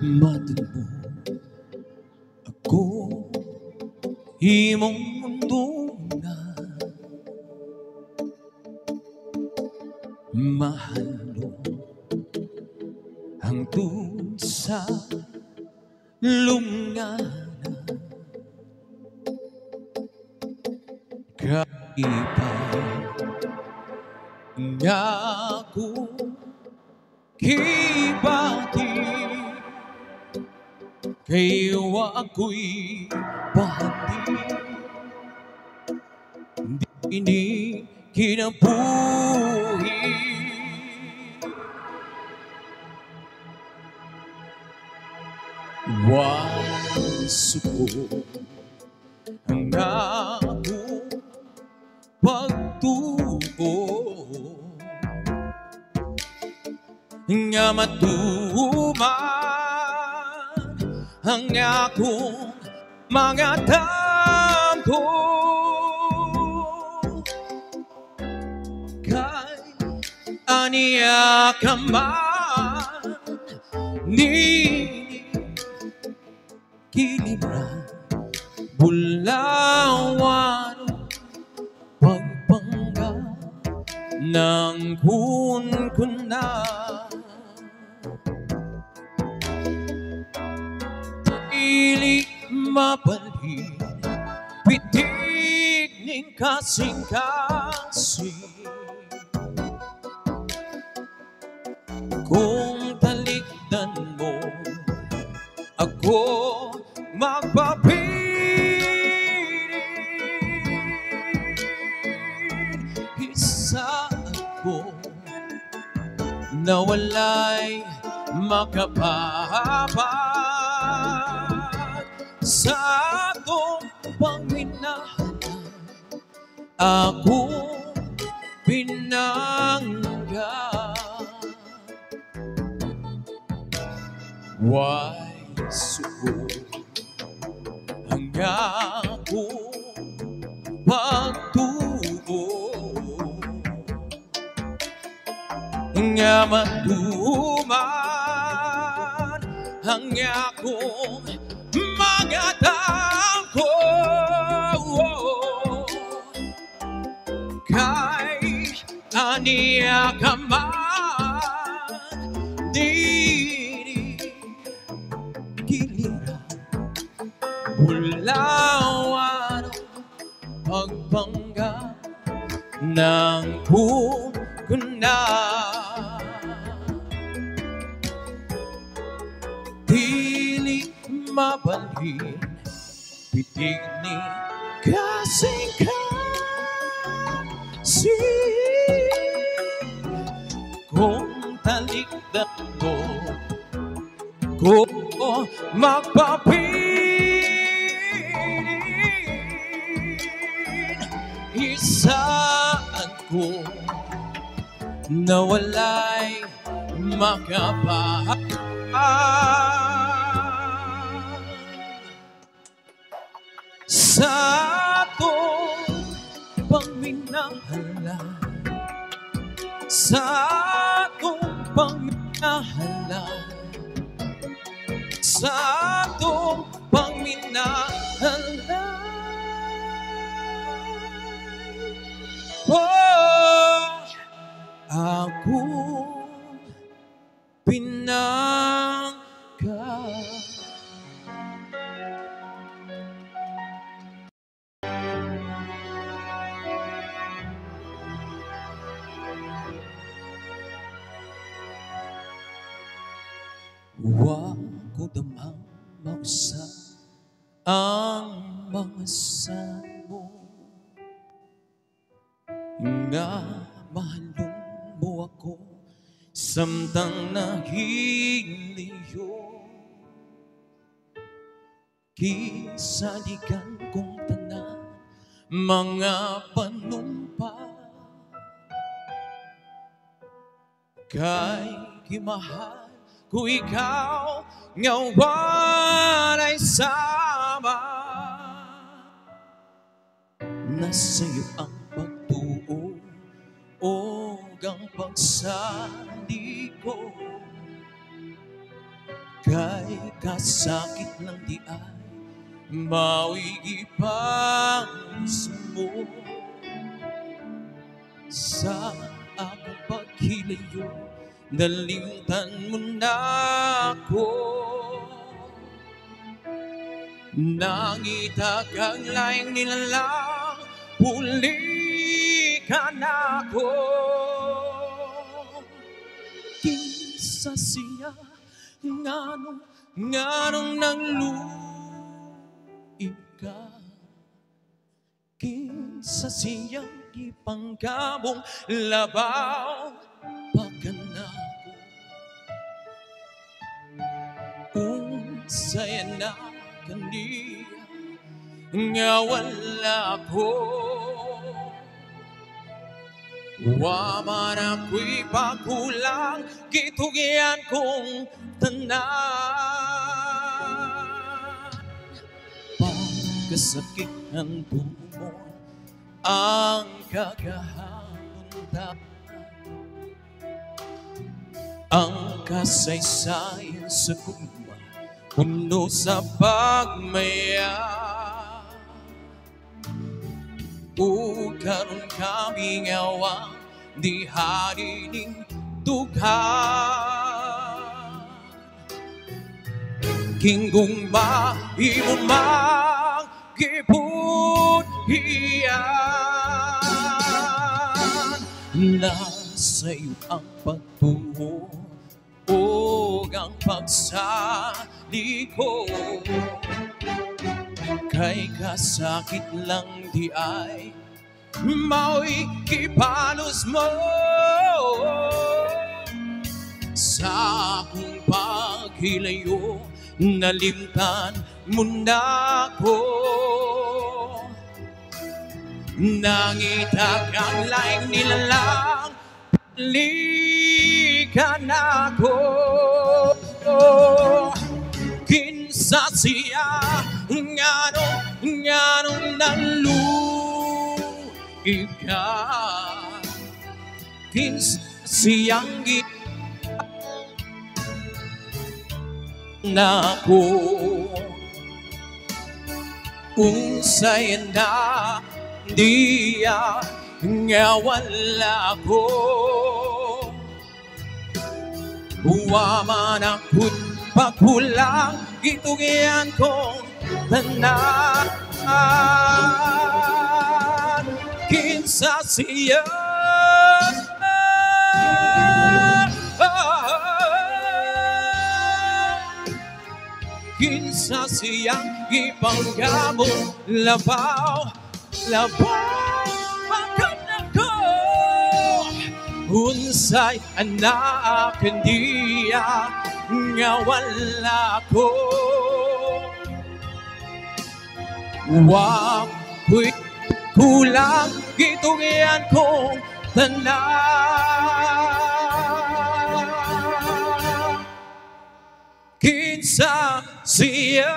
Matud mo ako imong undungan, mahalong hangtod sa lungana. Kaipay nga ako kibati, kay wa ako'y pahati, di kinabuhi. Way suko ang akong pagtuo nga matuman ang akong mga tampo. Kay aniya ka man ni kilira bulawan pagpangga ng kunkuna. Dili mabalhin pitig ning kasing-kasing, kung talikdan mo ako magpapilin. Isa ako na walay makapahapag sa atong pangminahalan, ako pinangga. Way suko ang akong pagtuo nga matuman ang akong mga tangko. Kay aniya ka man dili kilira bulawan pagpangga ng kuna. Dili mabalhin pitig ni kasing-kasing, kung talikdan mo ko magpapilin. Isaan ko na walay makapahapag sa atong pangminahalan, sa atong pangminahalan, sa atong pangminahalan. Oh, ako pinangka. Wa ko damang mausa ang mga samo nga mahalong mo ako samtang nahiliyo. Kisaligan kong tanan mga panumpa, Kay gimahal ko ikaw nga walay sama. Nasa'yo ang pagtuo o ang pagsalig ko. Kay kasakit lang di ay mao'y gipalos mo. Sa akong paghilayo, nalimtan mo na ako. Nangita kang laing nilalang, puli ka na ako. Kinsa siya, nganong, nganong nangluib ka? Kinsa siyang gipangkamong labaw pa kanako? Unsay na kaniya nga wala ko? Wa man ako'y pakulang, gitugyan kong tanan. Pagkasakit ng tumon, ang kagahapon ta. Ang kasaysayan sa gugma, puno sa pagmaya. O karon kami ngawa, di hari ning dughan. Kinggugma imo mang gipudhian. Nasa iyo ang pagtuo ug ang pagsalig ko. Kay kasakit lang di ay mao'y gipalos mo. Sa akong paghilayo, nalimtan mo na ako. Nangita kang laing nilalang, ka na ako. Kinsa siya, nganong, nganong naluib ka? Kinsa siyang na ako? Unsay na diya nga wala ko? Wa man ako'y pagkulang, gitugyan kong tanan. Kinsa siya? Kinsa siyang gipanggamong labaw, labaw makanako? Unsay anak niya nga wala ko? Wa ko'y kulang, gitugyan kong tanan. Kinsa siya?